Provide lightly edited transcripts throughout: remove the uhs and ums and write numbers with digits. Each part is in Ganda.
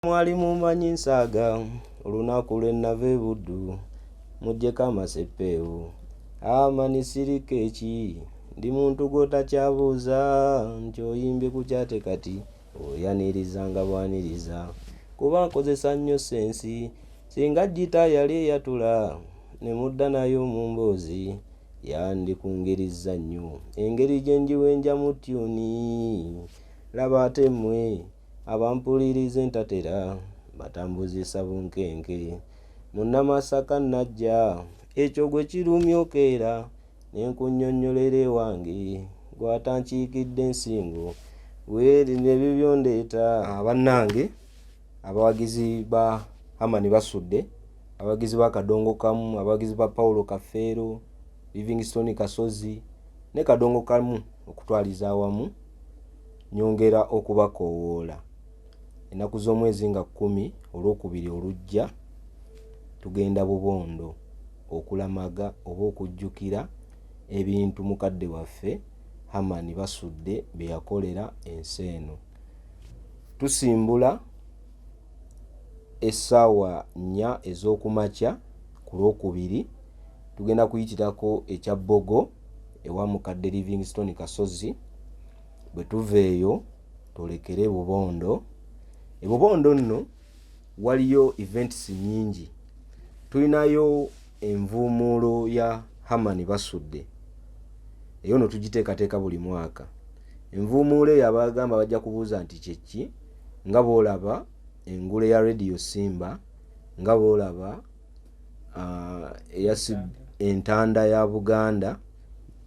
Mwali mumanyi nsaaga olunaku lwe nava e Buddu muggyeko amasepeewo Amani siriko eki ndi muntu gw'otakyabuuza nti oyimbye ku kyate kati oyaniriza nga bw'aniriza kuba nkozesa nnyo sensi singa ggita yali eyatula ne mudda nayo mu mboozi yandikungirizza nnyo engeri gye ngiwenjamu tyuni laba ate mmwe Abampuliriza entatera batambuzisa bunkenke. Munnamasaka nnajja ekyo gwe kirumya okeera ne nkunnyonnyolera ewange gw'atankiikidde nsingo weeri n'ebibyo ndeeta. Bannange abawagizi ba Herman Basudde, abawagizi ba Kadongo Kamu, abawagizi ba Paulo Kafeero, Livingstone Kasozi ne Kadongo Kamu okutwaliza awamu Nyongera okubakoowoola, ennaku z'omwezi nga kkumi Olwokubiri olujja tugenda Bubondo okulamaga oba okujjukira ebintu mukadde waffe Herman Basudde bye yakolera ensi eno. Tusimbula essaawa nnya ez'okumakya ku Lwokubiri, tugenda kuyitirako e Kyabbogo ewa mukadde Livingstone Kasozi. Bwe tuva eyo twolekere e Bubondo. E Bubondo nno waliyo events nnyingi. Tulinayo envuumuulo ya Herman Basudde. Eyo nno tugiteekateeka buli mwaka. Envuumuulo eyo abagamba bajja kubuuza nti kye ki? Nga bw'olaba engule ya Radio Simba, nga bw'olaba eya entanda ya Buganda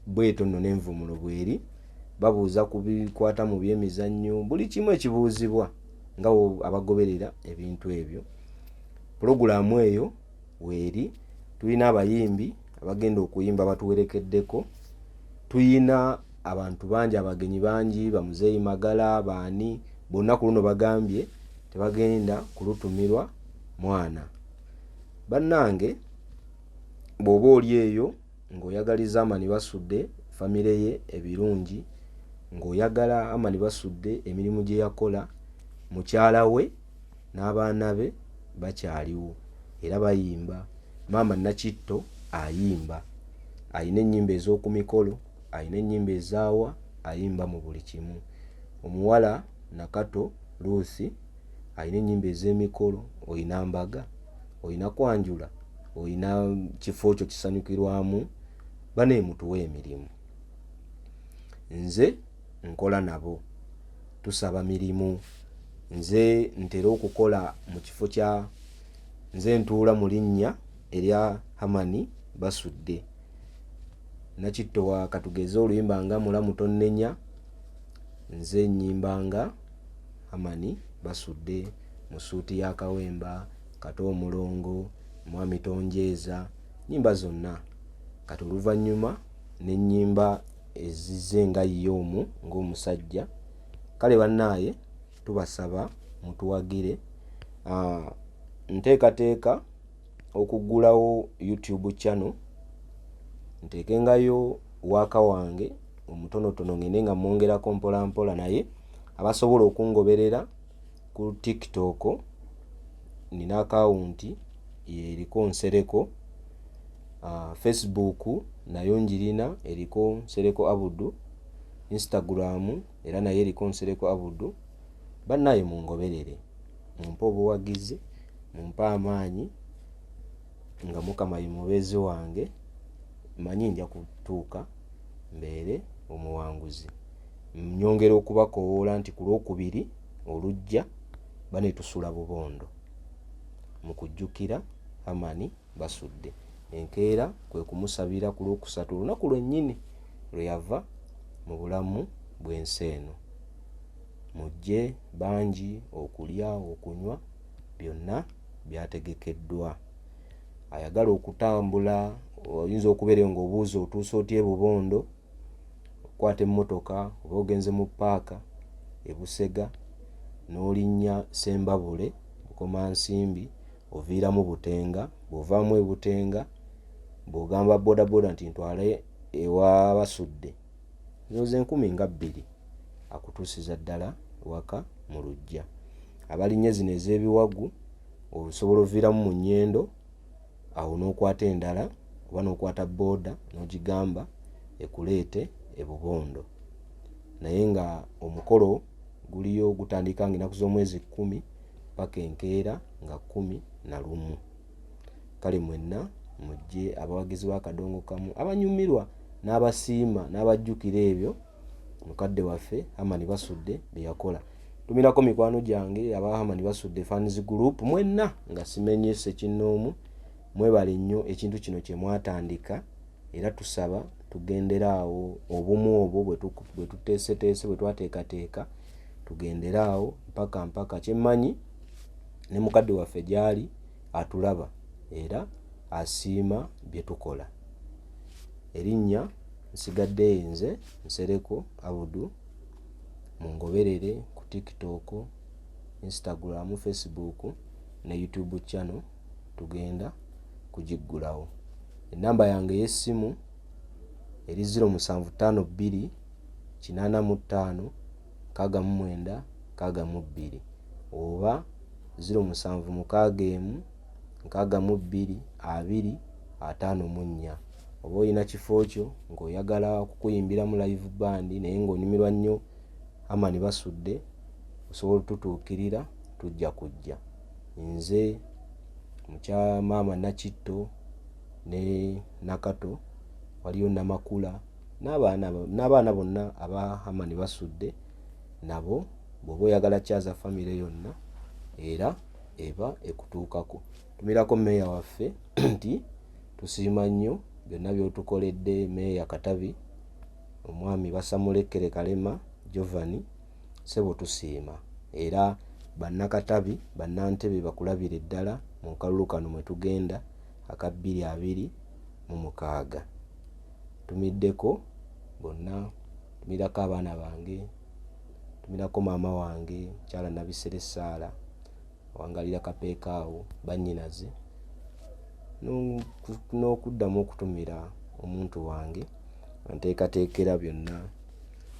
bwetyo nno n'envumulo bweri babuuza ku bikwata mu byemizannyo buli kimu ekibuuzibwa nga abagoberera ebintu ebyo pulogulaamu eyo weeri tulina abayimbi abagenda okuyimba batuwerekeddeko tuyina abantu bangi abagenyi bangi bamuzeeyi magala baani bonna ku luno bagambye tebagenda kulutumirwa mwana Bannange bw'oba oli eyo ng'oyagaliza Herman Basudde famire ye ebirungi, ng'oyagala Herman Basudde emirimu gye yakola, mukyala we n'abaana be bakyaliwo era bayimba. Maama Nakitto ayimba, alina ennyimba ez'oku mikolo, alina ennyimba ezaawa, ayimba mu buli kimu. Omuwala Nakato Ruth alina ennyimba ez'emikolo, olina mbaga, olina kwanjula, olina kifo kyo kisanyukirwamu, banaye mutuwe emirimu. Nze nkola nabo, tusaba mirimu. Nze ntera okukola mu kifo kya nze ntuula mu linnya erya Herman Basudde. Nakitto wa katugeze oluyimba nga Mulamu Tonnenya, nze nnyimba nga Herman Basudde mu ssuuti ya Kawemba, Kato Omulongo, Mwami Tonjeeza, nnyimba zonna. Kati oluvannyuma ne nnyimba ezize nga ye omu ng'omusajja. Kale bannaaye tubasaba mutuwagire. Nteekateeka okuggulawo YouTube channel nteekengayo waaka wange omutonotono ngende nga mwongerako mpolampola naye abasobola okungoberera ku TikTok nina akawunti yeriko Nsereko, Facebook nayo njirina eriko Nsereko Abudu, Instagram era nayo eriko Nsereko Abudu. Bannaaye mungoberere mumpe obuwagizi, mumpe amaanyi nga Mukama ye mubeezi wange mmanyi nja kutuuka mbeere omuwanguzi. Nyongera okubakowoola nti ku Lwokubiri olujja bane tusula bubondo mu kujjukira Herman Basudde. Enkeera kwe kumusabira ku Lwokusatu olunaku lwennyini lwe yava mu bulamu bw'ensi eno. Mujje bangi okulya, okunywa byonna byategekeddwa. Ayagala okutambula oyinza okubeera eyo ng'obuuza otuuse otya e Bubondo? Okwata emmotoka oba ogenze mu ppaaka e Busega n'olinnya Ssembabule, Bukomansimbi oviiramu Butenga, bw'ovaamu e Butenga bw'ogamba bodaboda nti ntwala ewa Basudde ndowooza enkumi nga bbiri akutuusiza ddala waka mu luggya. Abalinnya zino ez'ebiwagu osobola oviiramu mu Nyendo awo n'okwata endala oba n'okwata booda n'ogigamba ekuleete e Bubondo. Naye nga omukolo guliyo gutandika nga ennaku z'omwezi 10 paka enkeera nga 11. Kale mwenna mujje abawagizi ba Kadongo Kamu abanyumirwa n'abasiima n'abajjukira ebyo mukadde waffe Herman Basudde bye yakola. Tumirako mikwano gyange aba Herman Basudde fans group mwenna nga simenye ssekinnoomu, mwebale nnyo ekintu kino kye mwatandika era tusaba tugendere awo obumu obwo bwe tuteeseteese bwe twateekateeka tugendere awo mpaka mpaka. Kye mmanyi ne mukadde waffe gy'ali atulaba era asiima bye tukola. Erinnya nsigadde nze Nsereko Abudu, mungoberere ku TikTok, Instagram, Facebook ne YouTube channel tugenda kugiggulawo. Ennamba yange ey'essimu eri 0752 85 69 62 oba 0761 62 20 54. Oba olina kifo kyo ng'oyagala okukuyimbiramu live band naye ng'onyumirwa nnyo Herman Basudde, osobola otutuukirira tujja kujja. Nze mukya maama Nakitto ne Nakato, waliyo Namakula n'abaana bonna aba Herman Basudde nabo bw'oba oyagala kyaza famire yonna era eba ekutuukako. Tumirako meeya waffe nti tusiima nnyo byonna by'otukoledde meeya Katabi, omwami Basamulekere Kalema Giovanni, ssebo tusiima era bannakatabi bannantebe bakulabire ddala mu kalulu kano mwe tugenda aka 2026. Tumiddeko bonna, tumirako abaana bange, tumirako maama wange mukyala Nabisere Sarah awangalira Kapeeka awo bannyinaze n'okuddamu okutumira omuntu wange anteekateekera byonna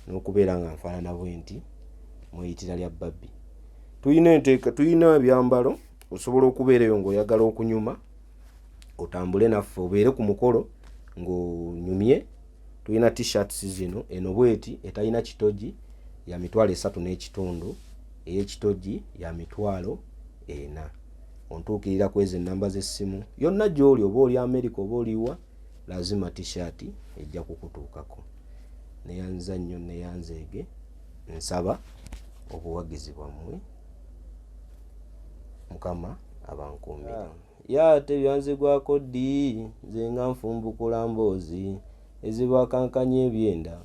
n'okubeera nga nfaanana bwe nti mweyitira lya Barbie. Tulina enteeka, tulina ebyambalo osobola okubeera eyo ng'oyagala okunyuma otambule naffe obeere ku mukolo ng'onyumye. Tulina t-shirts zino eno bweti etalina kitogi ya 35,000, ey'ekitogi ya 40,000. Ontuukirira ku ezo ennamba z'essimu yonna gy'oli, oba oli America oba oliwa, lazima t-shirt ejja kukutuukako. Neyanza nnyo, neyanzeege, nsaba obuwagizi bwammwe, Mukama abankuumire. Ye ate byanzigwako ddi nze nga nfumbukula mboozi ezibakankanya ebyenda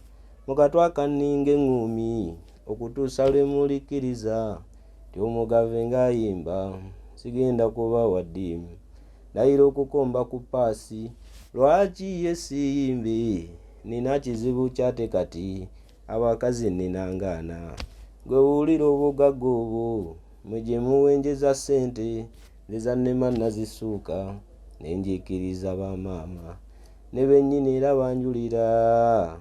mu katwe akanninga eŋŋuumi okutuusa lwe mulikkiriza nti omugave ng'ayimba sigenda kubawa ddiimu ndayira okukomba ku paasi lwaki ye siyimbe nina kizibu kyate kati abakazi nina ngaana gwe wulira obugagga obwo mwe gye muwenjeza ssente nze zannema nazisuuka ne njiikiriza bamaama ne bennyini era banjulira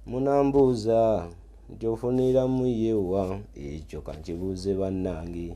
munambuuza nti ofuniramu ye wa ekyo kankibuuze bannange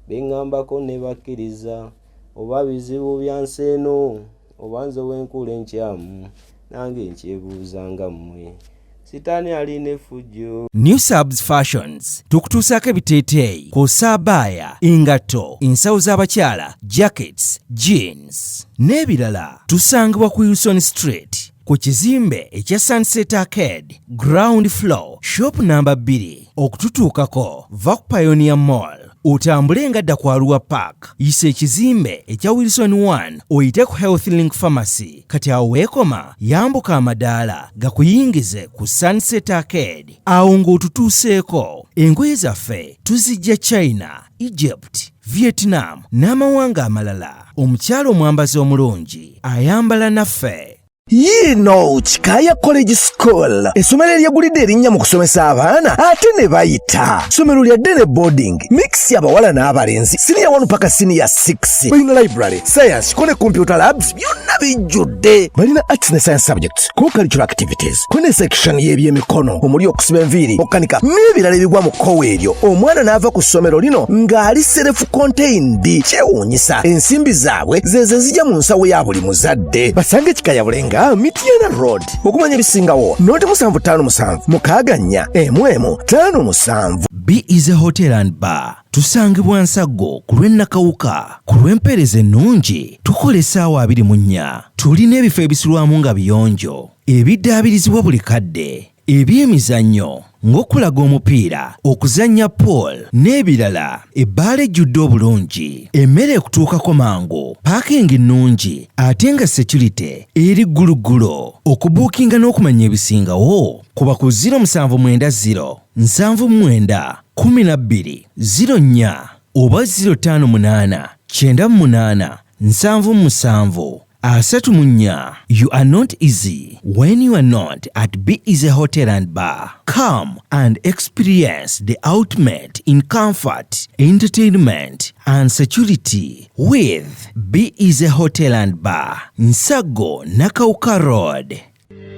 be ŋŋambako ne bakkiriza oba bizibu bya nsi eno oba nze w'enkula enkyamu nange nkyebuuza nga mmwe sitaani alina effujjo. New Subs Fashions tukutuusaako ebiteeteeyi kw'ossa abaaya, engatto, ensawo z'abakyala, jackets, jeans n'ebirala. Tusangibwa ku Wilson Street ku kizimbe ekya Sunset Arcade, ground floor, shop namba 2. Okututuukako va ku Pioneer Mall otambule nga dda ku Arua Park, yisa ekizimbe ekya Wilson 1 oyite ku Health Link Pharmacy. Kati awo weekoma yambuka amadaala gakuyingize ku Sunset Arcade. Awo ng'otutuuseeko, engoye zaffe tuzijja China, Egypt, Vietnam n'amawanga amalala. Omukyala omwambazi omulungi ayambala naffe. Yiino Kikaaya College School, essomero eryegulidde erinnya mu kusomesa abaana ate ne bayita. Ssomero lya day boarding mix, abawala n'abalenzi, siniya 1 paka siniya 6. Balina library, science ko ne computer labs, byonna bijjudde. Balina arts ne science subjects, co-curricular activities, ko ne section y'ebyemikono omuli okusiba enviiri, okukanika n'ebirala ebigwa mu kkowa eryo. Omwana n'ava ku ssomero lino ng'ali self contained. Kyewuunyisa, ensimbi zaabwe zezo ezijja mu nsawo ya buli muzadde. Basange Kikaya Bulenga, Mityana Road. Okumanya ebisingawo, noti 757 64 11 57. Be Easy Hotel and Bar, tusangibwa Nsaggo ku lw'e Nakawuka. Ku lw'empeereza ennungi, tukola essaawa 24. Tulina ebifo ebisulwamu nga biyonjo, ebiddaabirizibwa buli kadde, ebyemizannyo ng'okulaga omupiira, okuzannya pool n'ebirala. Ebbaala ejjudde obulungi, emmere ekutuukako mangu, parking nnungi ate nga security eri gguluggulo. Okubuukinga n'okumanya ebisingawo, kuba ku 0790 79 12 04 oba 058 98 77 34. You are not easy when you are not at Be Easy Hotel and Bar. Come and experience the ultimate in comfort, entertainment and security with Be Easy Hotel and Bar, Nsaggo, Nakawuka Road.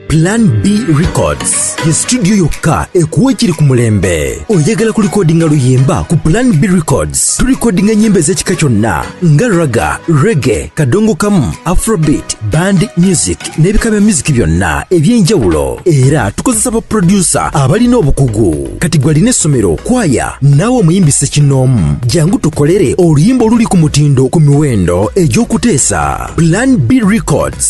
Plan B Records ye studio yokka ekuwa ekiri ku mulembe. Oyagala kulikodinga luyimba? Ku Plan B Records tulikodinga ennyimba ez'ekika kyonna nga ragga, reggae, kadongo kamu, afrobeat, band music n'ebika bya music byonna eby'enjawulo. Era tukozesa ba producer abalina obukugu. Kati gwe alina essomero, kwaya, naawe omuyimbi ssekinnoomu, jangu tukolere oluyimba oluli ku mutindo ku miwendo egy'okuteesa. Plan B Records.